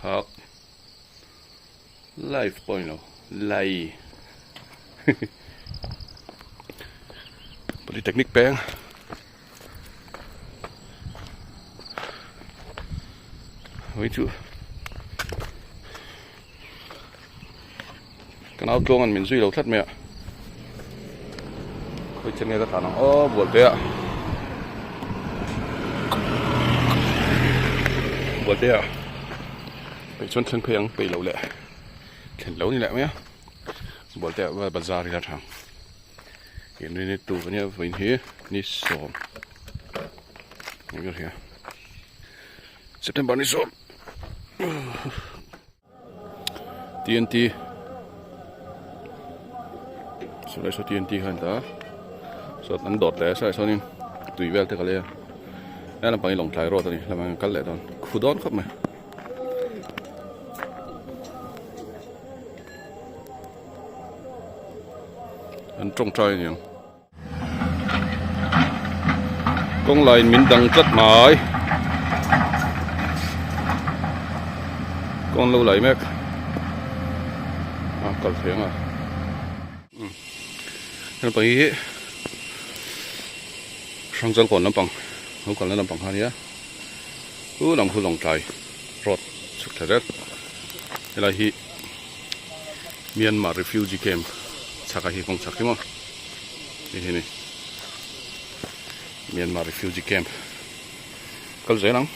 thak live pawh a ni lo lai polytechnic peng hei chu ka nau tluang an min zui lo tlat mai a khawi chen nge ka tlan ang aw bual te ah bual te ah peih chuan thleng phei ang peih loh leh thlen lo ni leh mai a bual te ah bazar ila tha ang in rin tur ania vawiin hi ni sawm ni ber hi a September ni sawm. TNT Saw saw TNT kha an ta a saw an dawt leh a saw sawnin tui vel te ka lei a he lampang hi Lawngtlai road a ni lamah hian kal leh dawn khu dawn khawp mai. An tawngtai a niang. Kawng laiin min dang tlat mai kawng lo lai mek a kal thei ang a naupang hi hrangchal kawn lampang lo kalna lampang kha a nia chu lam khu lawngtlai road chhuk thla zet helai hi Myanmar refugee camp chhakah hi kawng chhak hi maw. Hei hi ni Myanmar refugee camp kal zel ang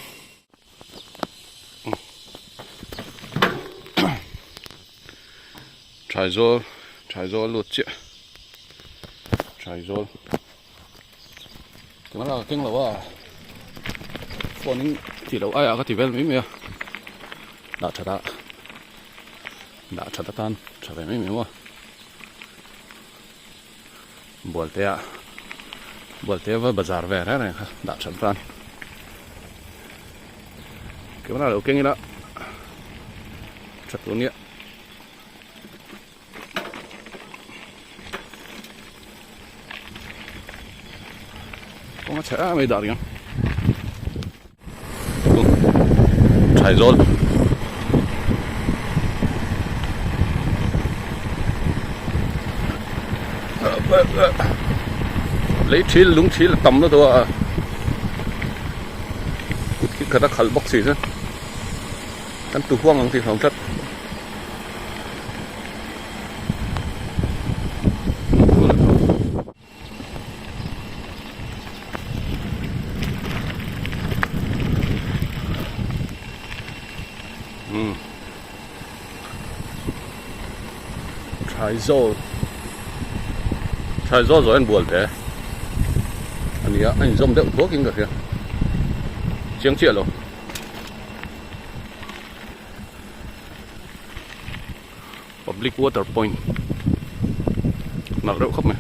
Thaizawl Thaizawl lut chiah Thaizawl tunah ka keng lo a phone in tih loh aiah ka ti vel mai mai a dah that a dah that atan tha ve mai mai maw. Bualtea Bualtea va bazar ve reng reng kha dah that tan camera lo keng ila tha tur nia kawng a chhe em mai dah reng Thaizawl lei thil lung thil a tam na tawh a kut khi khat a khalh bawk si chu kan tu huang ang tih hlawm tlat. Thaizawl Thaizawl zawh hian bual te a ni a a inzawm deuh thuak in ka hria chiang chiah lo. Public water point nalh reuh khawp mai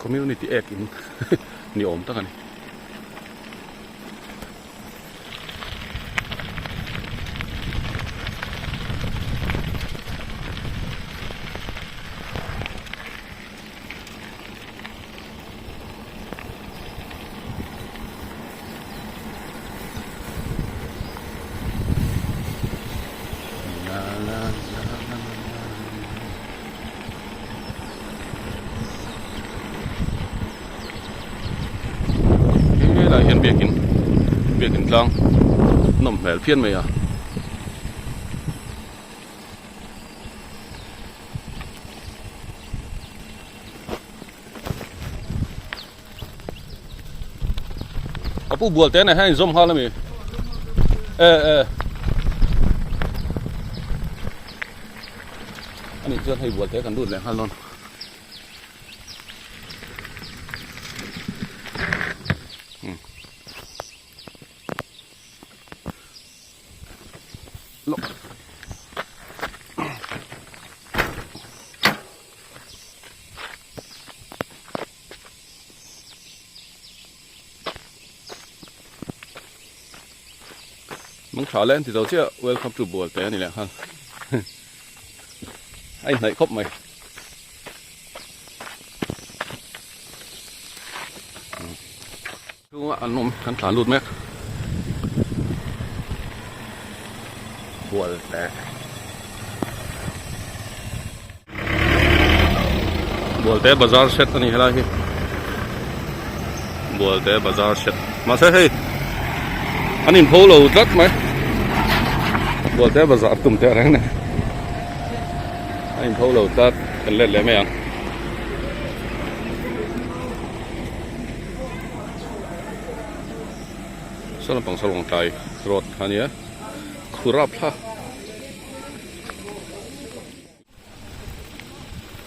community ek in ni awm tak a ni. Helai hian biakin biakin tlang nawm hmel phian mai a. A pu bual te nen hian inzawm nghal ami e e anih chuan hei bual te kan lut leh nghal dawn. Mawng tha le an ti zo chiah welcome to bual te a ni leh nghal a inhnaih khawp mai. Chhunga an awm kan tlan lut mek. Bual teh. Bualte bazar set a ni helai hi. Bualte bazar set. Mahse hei an inpho lo tlat mai. Bualte bazar tum teh reng nei. A inpho lo tlat kan let leh mai ang. Saw lampang saw lawngtlai road kha a nia khurap thla.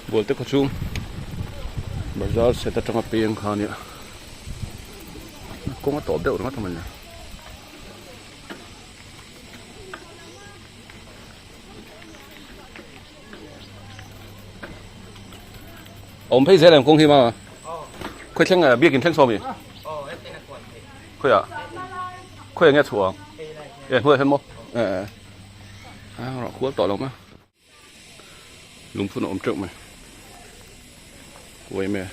Bualte khaw chhung bazar set atanga peng kha a nia kawng a tawp deuh ringawt a mawni. Awm phei zel em kawng hi ma khawi thleng nge biakin thleng sawm i khawi ah khawi ah nge chhuah ang e hnuai hian maw e e a rawh kual tawh lo ma lungphun a awm teuh mai uai mai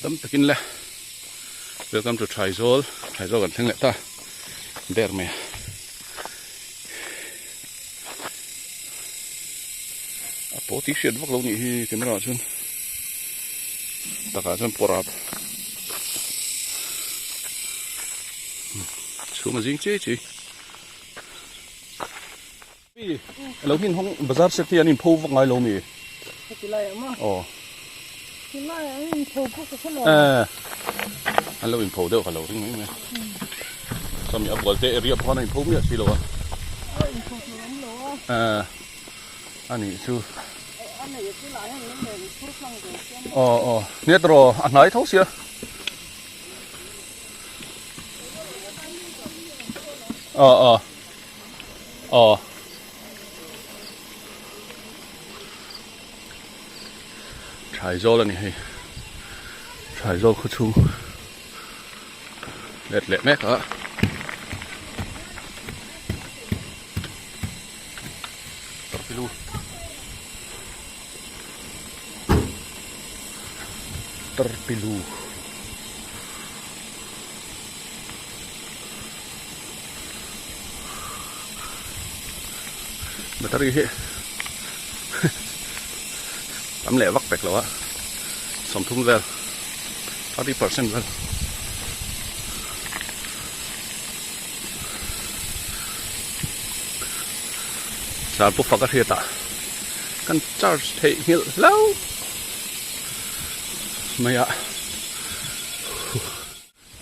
Tam takin le welcome to Thaizawl Thaizawl kan thleng leh ta der mai a. A paw tih hriat vak lo nih hi camera ah chuan takah chuan pawrh a chhum a zing chiai chiai. Mi lo hin hawng bazar set hi an in pho vak ngai lo mi? Heti lai ah maw? Aw. Heti lai ah an in pho vak ka hre lo. Eh. An lo in pho deuh ka lo ring mai mai. Sawmi a bual te area pawh khan a in pho miah si lo a. A in pho tur awm lo a. Eh. A nih chu. A nei a tunah hian min rawn phur hlang ve chiam a. Aw aw. Nia tawh a hnai tho sia. Aw aw. Aw. Thaizawl a ni hei. Thaizawl khaw chhung let leh mek a. Tarpilu. Tarpilu. Battery hi tam leh vak pek lo a 30 vel 30% vel sar pawh fak a hriat ah kan charge theih nghilh hlauh mai a.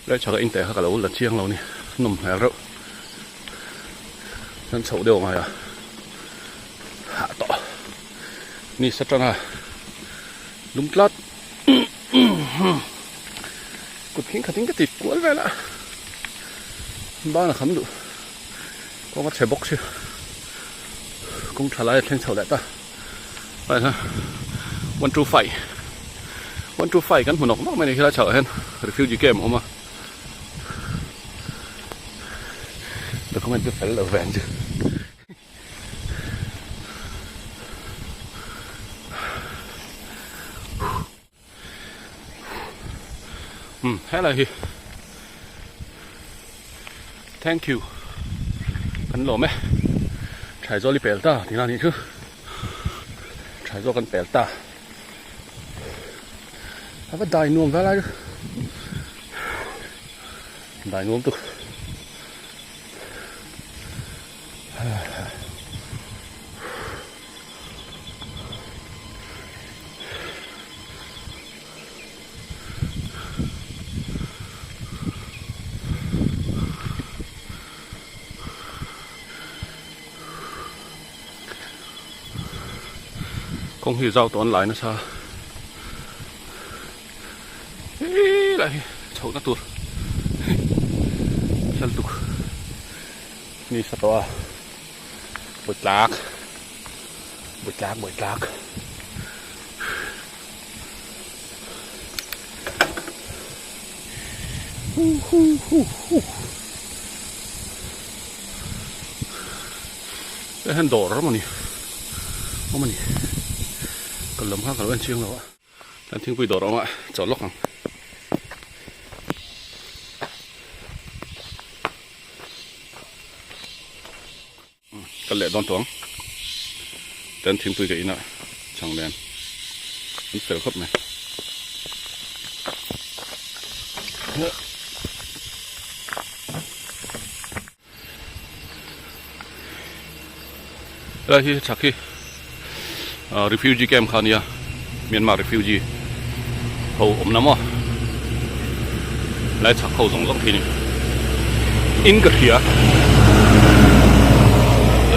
Lai chhaka inteh kha ka lo la chiang lo ni, nawm hmel reuh. Chuan chhoh deuh angai a, hah tawh. Ni sa tana lum tlat. Kut khing khatin ka ti kual vel a, ban a kham duh. Kawng a chhe bawk si, kawng tha lai a thleng chho leh ta. 125 125 kan hmu nawk nawk mai ni khilai chhakah hian refugee camp a awm a document chu fel lo ve ang chu. Um helai hi thank you kan lawm e Thaizawl i pel ta tihna anih chu Thaizawl kan pel ta a va dai nuam vel lai chu dai nuam tuk. Kawng hi zau tawh an lai nasa helai hi chhohna tur hla lutuk ni sa tawh a butlak. Buai tlak buai tlak. Hu hu hu hu. Tlai hian dawr ram a ni awm a ni kal lam kha ka lo en chiang lo a chuan thingpui dawr a awm a chawl lawk ang. Kal leh dawn tawh ang chuan thingpui ka inah chhang len an fel khawp mai. Helai hi chhak hi refugee camp kha ania Myanmar refugee ho awmna maw helai chhak ho zawng zawng khi a ni in ka hria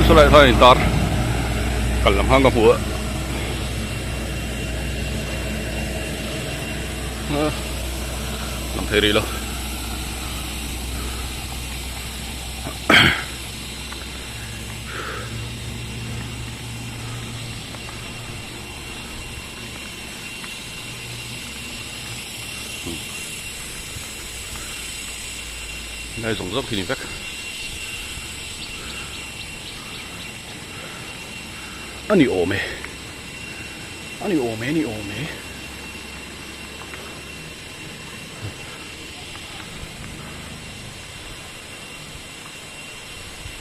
saw lai khan a intar kal lam khan ka hmu a lang thei rih lo. Lai zawng zawng khi ni vek. A ni awm e. A ni awm e, a ni awm e.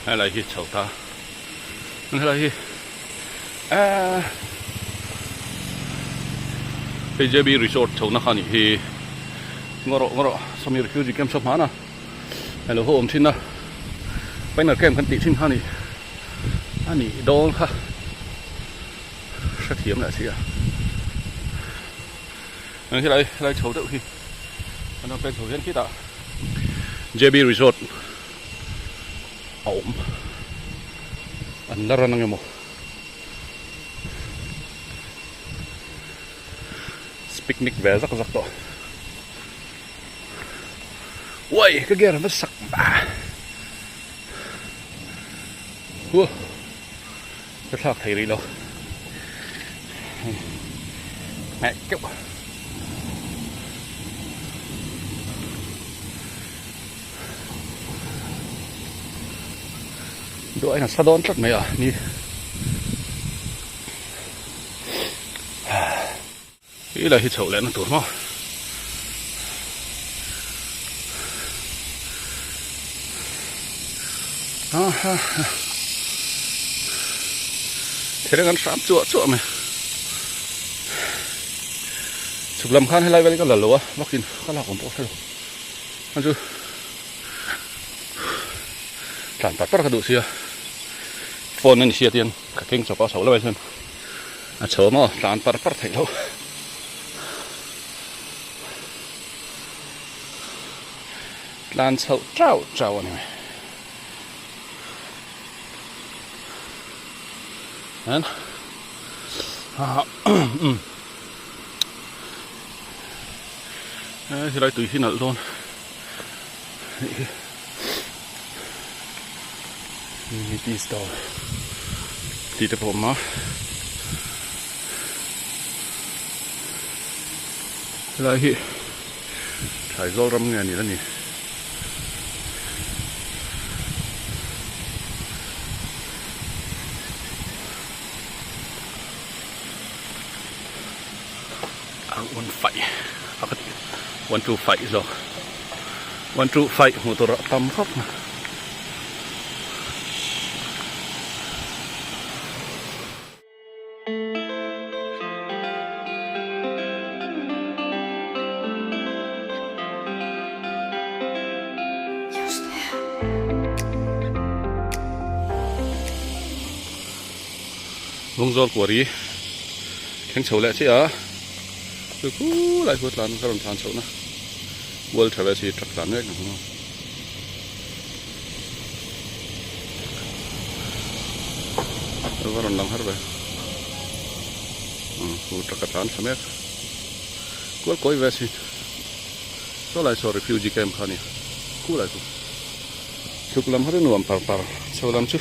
Helai hi chho ta helai hi eee hei J B resort chho na kha nih hi ngaw rawh ngaw rawh sawmi refugee camp saw hmana hei lo ho awm thin a final camp kan tih thin kha nih a nih dawn kha hrethiam leh si a helai helai chho deuh hi an rawn pen chho hian khitah J B resort a awm an la ran ang emaw picnic ve zak zak tawh uai ka gear va sak va hua ka thlak thei rih lo hmeh keuh duh ain a sa dawn tlat mai a ni i la hi chhoh leh na tur maw ha ha ha thil an hram chuah chuah mai chhuk lam khan helai vel ka la lo a vakin ka lak awm pawh hre lo a chu tlan par par ka duh sia phone a ni sia tian ka keng chawp a chho lo ai chuan a chho maw tlan par par theih loh tlan chhoh chau chau a ni mai an um helai tui hi nalh dawn Unity store tih te pawh a awm a helai hi Thlaizawl ram nge a ni la ni one five a ka tih one two five zawk one two five hmuh tur a tam khawp mai. Lungzawl kuari thleng chho leh chiah a chu khulai khu tlan ka rawn tlan chhoh na world tha ve si truck tlan mek ang maw. Va rawn lang har ve khu truck a tlan thla mek kual kawi ve si saw lai saw refugee camp kha a ni khulai khu chhuk lam kha chu nuam par par chho lam chu.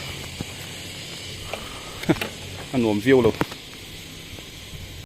A nuam viau lo.